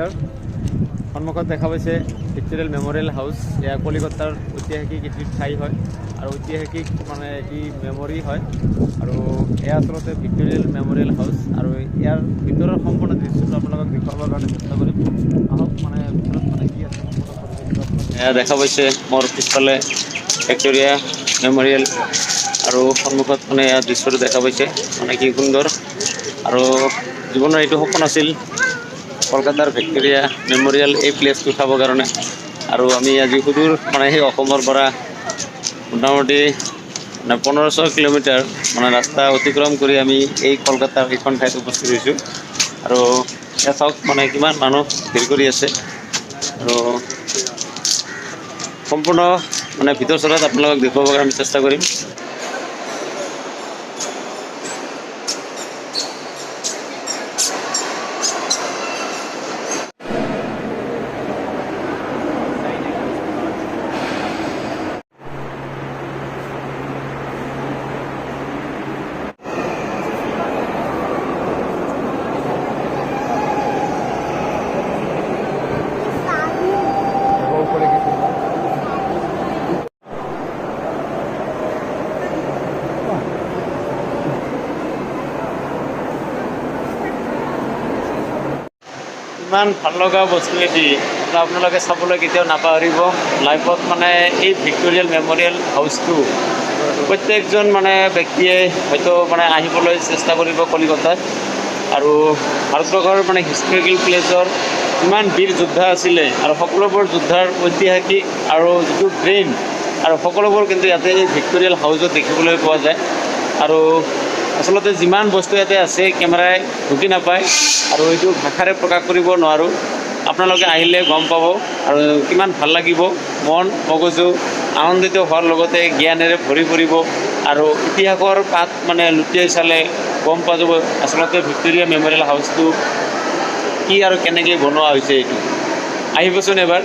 নমস্কাৰ। সন্মুখত দেখা পাইছে ভিক্টোৰিয়েল মেমৰিয়েল হাউচ। এয়া কলিকতাৰ ঐতিহাসিক এটি ঠাই হয় আৰু ঐতিহাসিক মানে এটি মেমৰি হয়। আৰু এয়া আচলতে ভিক্টোৰিয়েল মেমৰিয়েল হাউচ আৰু ইয়াৰ ভিতৰৰ সম্পূৰ্ণ দৃশ্যটো আপোনালোকক দেখুৱাবৰ কাৰণে চেষ্টা কৰিম। আহক, মানে ভিতৰত মানে কি আছে সম্পূৰ্ণ পৰিৱেশটো আপোনালোকে এয়া দেখা পাইছে মোৰ পিছফালে ভিক্টোৰিয়া মেমৰিয়েল আৰু সন্মুখত মানে ইয়াৰ দৃশ্যটো দেখা পাইছে, মানে কি সুন্দৰ। আৰু জীৱনৰ এইটো সপোন আছিল কলকাতাৰ ভিক্টোৰিয়া মেমৰিয়েল এই প্লেচটো চাবৰ কাৰণে। আৰু আমি আজি সুদূৰ মানে সেই অসমৰ পৰা মোটামুটি মানে 1500 কিলোমিটাৰ মানে ৰাস্তা অতিক্ৰম কৰি আমি এই কলকাতাৰ এইখন ঠাইত উপস্থিত হৈছোঁ। আৰু ইয়াত চাওক মানে কিমান মানুহ ভিৰ কৰি আছে। আৰু সম্পূৰ্ণ মানে ভিতৰ চৰাত আপোনালোকক দেখুৱাবৰ কাৰণে আমি চেষ্টা কৰিম। ইমান ভাল লগা বস্তু এটি আপোনালোকে চাবলৈ কেতিয়াও নাপাহৰিব লাইফত। মানে এই ভিক্টোৰিয়েল মেমৰিয়েল হাউচটো প্ৰত্যেকজন মানে ব্যক্তিয়ে হয়তো মানে আহিবলৈ চেষ্টা কৰিব কলিকতাত। আৰু ভাৰতবৰ্ষৰ মানে হিষ্টৰিকেল প্লেচৰ ইমান বীৰ যোদ্ধা আছিলে আৰু সকলোবোৰ যোদ্ধাৰ ঐতিহাসিক আৰু যিটো ব্ৰেইন আৰু সকলোবোৰ কিন্তু ইয়াতে এই ভিক্টোৰিয়েল হাউচত দেখিবলৈ পোৱা যায়। আৰু আচলতে যিমান বস্তু ইয়াতে আছে কেমেৰাই ঢুকি নাপায় আৰু এইটো ভাষাৰে প্ৰকাশ কৰিব নোৱাৰোঁ। আপোনালোকে আহিলে গম পাব আৰু কিমান ভাল লাগিব। মন মগজু আনন্দিত হোৱাৰ লগতে জ্ঞানেৰে ভৰি পৰিব আৰু ইতিহাসৰ পাত মানে লুটিয়াই চালে গম পোৱা যাব আচলতে ভিক্টোৰিয়া মেমৰিয়েল হাউচটো কি আৰু কেনেকৈ বনোৱা হৈছে। এইটো আহিবচোন এবাৰ।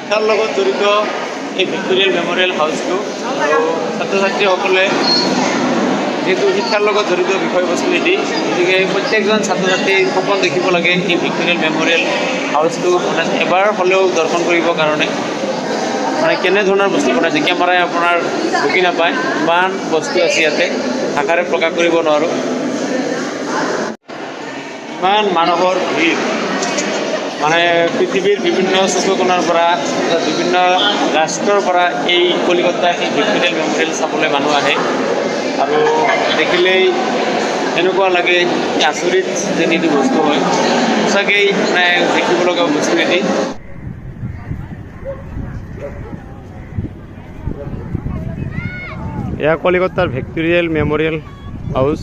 শিক্ষাৰ লগত জড়িত এই ভিক্টোৰিয়েল মেমৰিয়েল হাউচটো আৰু ছাত্ৰ ছাত্ৰীসকলে যিহেতু শিক্ষাৰ লগত জড়িত বিষয়বস্তু এটি, গতিকে প্ৰত্যেকজন ছাত্ৰ ছাত্ৰীৰ সপোন দেখিব লাগে এই ভিক্টোৰিয়েল মেমৰিয়েল হাউচটো মানে এবাৰ হ'লেও দৰ্শন কৰিবৰ কাৰণে। মানে কেনেধৰণৰ বস্তু বনাইছে কেমেৰাই আপোনাৰ ঢুকি নাপায়, ইমান বস্তু আছে ইয়াতে, ভাষাৰে প্ৰকাশ কৰিব নোৱাৰোঁ। ইমান মানুহৰ ভিৰ, মানে পৃথিৱীৰ বিভিন্ন চুককোণাৰ পৰা বিভিন্ন ৰাষ্ট্ৰৰ পৰা এই কলিকতা এই ভিক্টোৰিয়েল মেমৰিয়েল চাবলৈ মানুহ আহে। আৰু দেখিলেই এনেকুৱা লাগে আচৰিত যেন এইটো বস্তু হয়, সঁচাকেই মানে দেখিব লগা বস্তু এটি। এয়া কলিকতাৰ ভিক্টোৰিয়েল মেমৰিয়েল হাউচ।